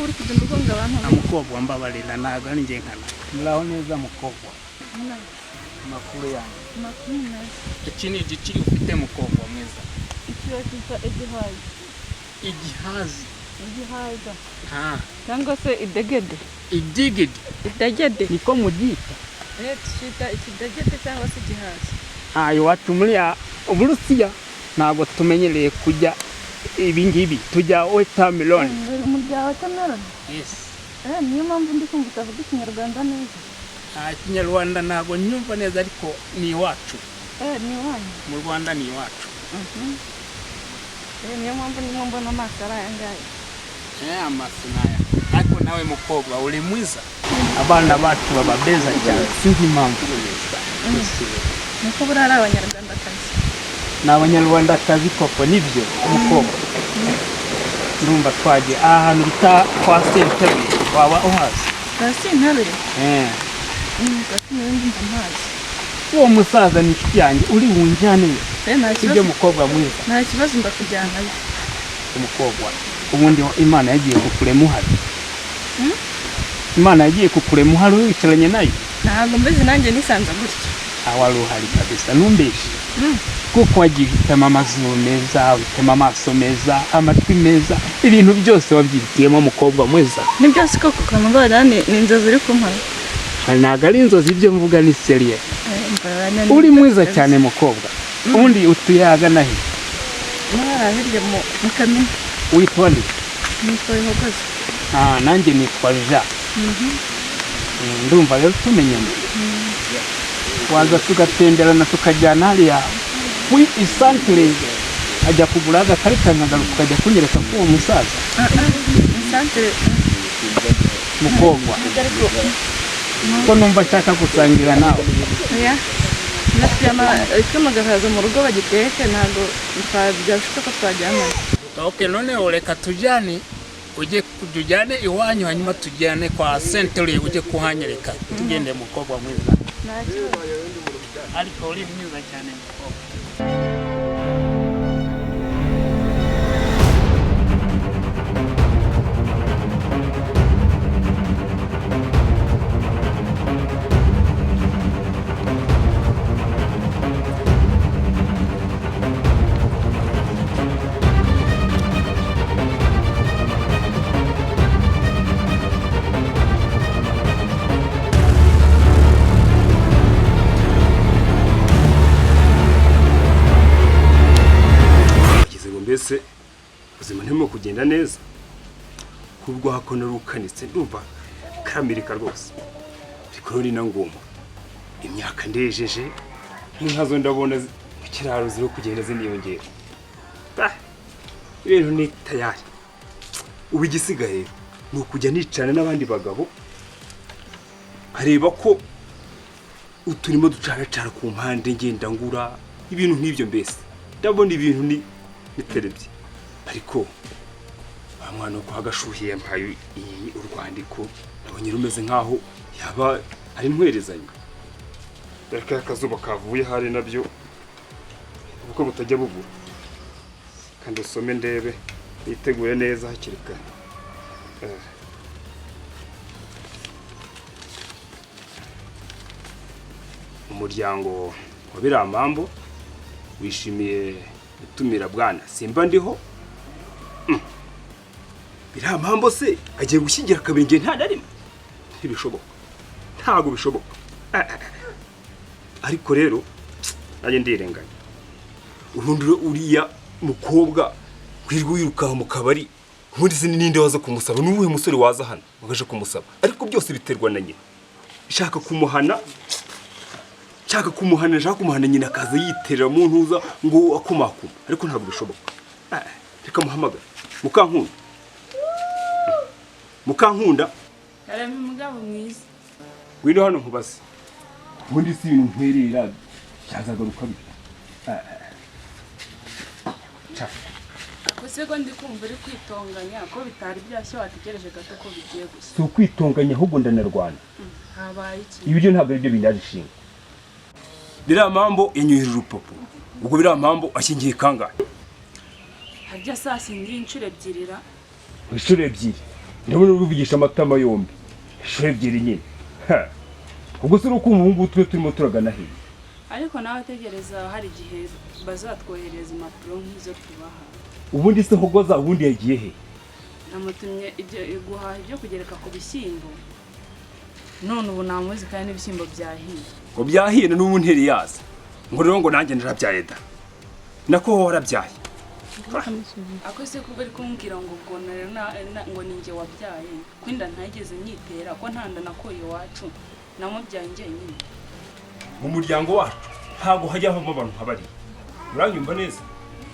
ko uri kugenda ugonga abantu. Mukobwa, mbabarira, ntabwo ari njye nkana. Muraho neza, mukobwa? Amakuru yanjye? Amakuru ni meza. Iki ni igiki ufite, mukobwa mwiza? Iki bakita igihaza. Igihazi? Igihaza. Ah. Cyangwa se idegede. Idigidi? Idegede. Niko muryita? Eh, tucyita ikidegede cyangwa se igihaza. Ah, iwacu muri Uburusiya ntabwo tumenyereye kurya ibi ngibi, tujya watermelon. Mu bya watermelon? Yes. Eh, niyo mpamvu ndi kumva utavuga Ikinyarwanda neza. Ah, Ikinyarwanda ntabwo nyumva neza, ariko ni iwacu. Eh, ni iwanyu? Mu Rwanda ni iwacu. Eh, niyo mpamvu ndimo mbona amaso ari aya ngaya. Eh, amaso naya, ariko nawe mukobwa uri mwiza. Abana bacu baba beza cyane, sinzi impamvu. Niko buriya ari Abanyarwandakazi. Ni Abanyarwandakazi koko, nibyo. Umukobwa, ndumva twagiye aha hantu bita kwa Sentabire, waba uhazi? Kwa Sentabire? Eh. Kwa Sentabire ndumva mpazi. Uwo musaza ni inshuti yanjye, uri bunjyaneyo? Eh, nta Sibyo? kibazo. Mukobwa mwiza. Nta kibazo, ndakujyanayo. Umukobwa, ubundi Imana yagiye kukurema uhari? Imana yagiye kukurema uhari, wicaranye nayo? Ntabwo mbizi, nanjye nisanze gutya. Aho wari uhari kabisa, ntumbeshe, kuko wagiye uhitamo amazuru meza, uhitamo amaso meza, amatwi meza, ibintu byose wabyihitiyemo, mukobwa mwiza. Ni byose koko? Kamubara ni inzozi uri kumpara. Ntabwo ari inzozi, ibyo mvuga ni sérieux. Eh, mbarara ni Uri mwiza kabisa. cyane, mukobwa. Ubundi utuye ahagana he? Hariya hirya mu Kamina. Witwa nde? Nitwa Bihogoza. Ah, nanjye nitwa Jean. Ndumva rero tumenyana, waza tugatemberana, tukajyana hariya kuri isantere, ajya kugura agakarita, nkagaruka, ukajya kunyereka ko uwo musaza. Isantere? Mukobwa, ko numva nshaka gusangira nawe. Oya, icyuma gakaza mu rugo bagiteke, ntabwo byashoboka ko twajyana. Okay, noneho reka tujyane, ujye tujyane iwanyu, hanyuma tujyane kwa sentere, ujye kuhanyereka. Tugende, mukobwa mwiza. Nta kibazo. Ariko uri mwiza cyane, mukobwa. Bageze ngo mbese ubuzima ntirimo kugenda neza, kubwo hakono rukanitse, ndumva karamirika rwose, ariko ni na ngombwa. Imyaka ndejeje, inka zo ndabona mu kiraro ziri kugenda ziniyongera. Bah, ibintu ni tayari. Ubu igisigaye ni ukujya nicarana n'abandi bagabo, nkareba ko uturimo ducaracara ku mpande, ngenda ngura ibintu nk'ibyo. Mbese ndabona ibintu ni niterebye, ariko wa mwana wo kwa Gashuhi yampaye iyi urwandiko, nabonye rumeze nkaho yaba ari ntwerezanye, dore ko akazuba kavuye hari nabyo ubwo butajya bubura. Kandi usome ndebe nitegure neza hakiri kare. Umuryango wa Biramambo wishimiye gutumira bwana Simba ndiho. Biramambo se agiye gushyingira kabiri ngiye nta na rimwe? Ntibishoboka, ntabwo bishoboka. Ariko rero nanjye ndirenganya. Ubundi uriya mukobwa wirirwa wirukanka mu kabari, ubundi se ninde waza kumusaba? Ni uwuhe musore waza hano wakaje kumusaba? Ariko byose biterwa na nyina. Shaka kumuhana, nshaka kumuhana, nshaka kumuhana, nyina akaza yiterera mu ntuza ngo akomakoma, ariko ntabwo bishoboka. Reka muhamagare. Mukankunda, Mukankunda. Karame, mugabo mwiza. Ngwino hano nkubaze. Ubundi si ibintu ntwerera byazagaruka bite? Gusa ko ndi kumva uri kwitonganya, ko bitari byashya, wategereje gato ko bigiye gusa? Si ukwitonganya, ahubwo ndanarwana. Habaye iki? Ibiryo ntabwo aribyo bindaje ishinga. Biriya mpamvu yanyoheje urupapuro, ubwo biriya mpamvu ashyingiye kangahe? Harya saa singira inshuro ebyiri ra? Inshuro ebyiri. Ndabona uruvugisha amatama yombi. Inshuro ebyiri nyine. Ha. Ubwo se urukumva ubu ngubu twe turimo turagana hehe? Ariko nawe ategereza, hari igihe bazatwoherereza impapuro nk'izo tubaha. Ubundi se Hogoza ubundi yagiye he? Namutumye ibyo guhaha, ibyo kugereka ku bishyimbo, none ubu namuzi kandi n'ibishyimbo byahiye. Ngo byahiye n'ubu nteri yaza. Ngo rero ngo nanjye narabyaye da. Nako wowe warabyaye. Ako se kuba ari kumbwira ngo ubwo ngo ni njye wabyaye, ko inda ntageze nyitera, ko nta nda nakuye iwacu, namubyaye njyenyine? Mu muryango wacu ntabwo hajya havamo abantu nka bariya. Uranyumva neza?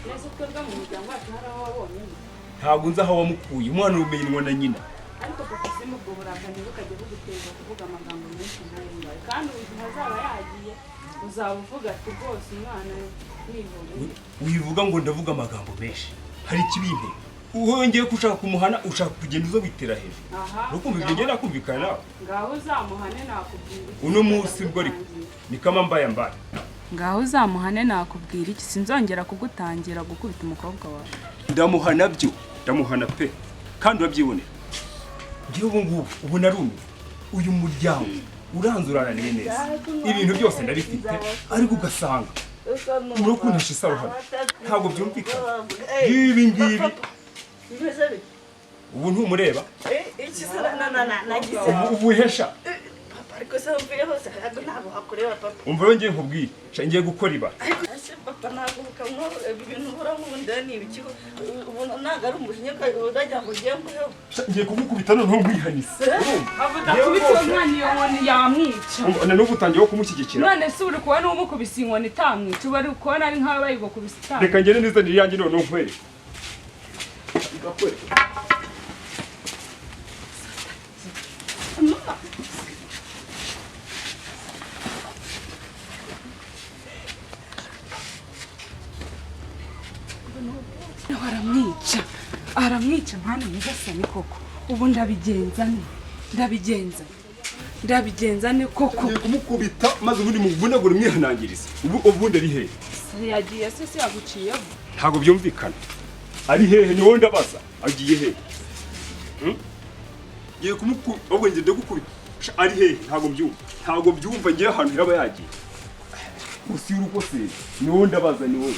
Nese twebwe mu muryango wacu hari aho wabonyemo? Ntabwo nzi aho wamukuye. Umwana umenywa na nyina. Ariko papa, simba, ubwo burakari ntibukajye buguteza kuvuga amagambo menshi nk'ayo ngayo, kandi ubu igihe azaba yagiye uzaba uvuga ati rwose umwana nihoreye. Wivuga ngo ndavuga amagambo menshi. Hari ikibintera. Wongeye ko ushaka kumuhana, ushaka kugenda uza witera hejuru. Aha. Urukumva ibyo ngenda kumvikana nawe. Ngaho uzamuhane nakubwira iki? Uno munsi bwo ariko ni kama mbaya mbaya. Ngaho uzamuhane nakubwira iki? Sinzongera kugutangira gukubita umukobwa wawe. Ndamuhana byo, ndamuhana pe, kandi urabyibonera. Ngewe ubu ngubu ubu narumiwe. Uyu muryango uranze urananiwe neza. Ibintu byose ndabifite, ariko ugasanga urakuntesha isaro hano. Ntabwo byumvikana ibi ngibi. Bimeze bite? Ubu ntumureba? Iki se na nagize? Ubu ubuhesha. Papa, ariko se mvuye hose ntabwo hakureba papa. Umva rero, ngiye nkubwire sha, ngiye gukora ibara. Ariko ese papa, ntabwo ukamwo ibi bintu ubura nk'ubundi ni ibiki? Ubu ntabwo ari umujinya uragira ngo ugiye nguheho? Sha, ngiye kumukubita noneho nkwihanise. Avuga kubita uwo mwana iyo nkoni yamwica. Urumva na n'ubu utangiye wo kumushyigikira. None se uri kubona umukubise inkoni itamwica? Uba uri kubona ari nk'aho bayigukubise itamwica. Reka ngende nizanire iyanjye noneho nkwereke. Ndakwereka. Aramwica, aramwica mwana nyagasani koko. Ubu ndabigenza nte? Ndabigenza, ndabigenza ne koko? Ngiye kumukubita maze ubundi muvunagure mwihanangirize. Ubu ubundi ari hehe? Yagiye se? Se yaguciyeho? Ntabwo byumvikana. Ari hehe? Ni wowe ndabaza, agiye hehe? Ngiye kumukubita ahubwo, ngiye ndagukubita. Sha, ari hehe? Ntabwo mbyumva, ntabwo mbyumva. Ngiye ahantu yaba yagiye gusa y'urugo se, ni wowe ndabaza, ni wowe.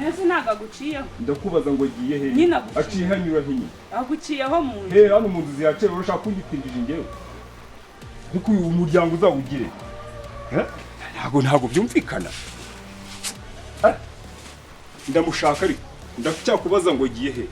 Ese ntabwo aguciyeho? Ndakubaza ngo agiye hehe? Nyine aguciye. Aciye hanyura he nyine? Aguciyeho mu nzu. Hehe? Hano mu nzu zihaciye? Urashaka kunyitirira njyewe? Ariko uyu muryango uzawugire. Eh? Ntabwo byumvikana. Ah, ndamushaka ariko ndacyakubaza ngo agiye he?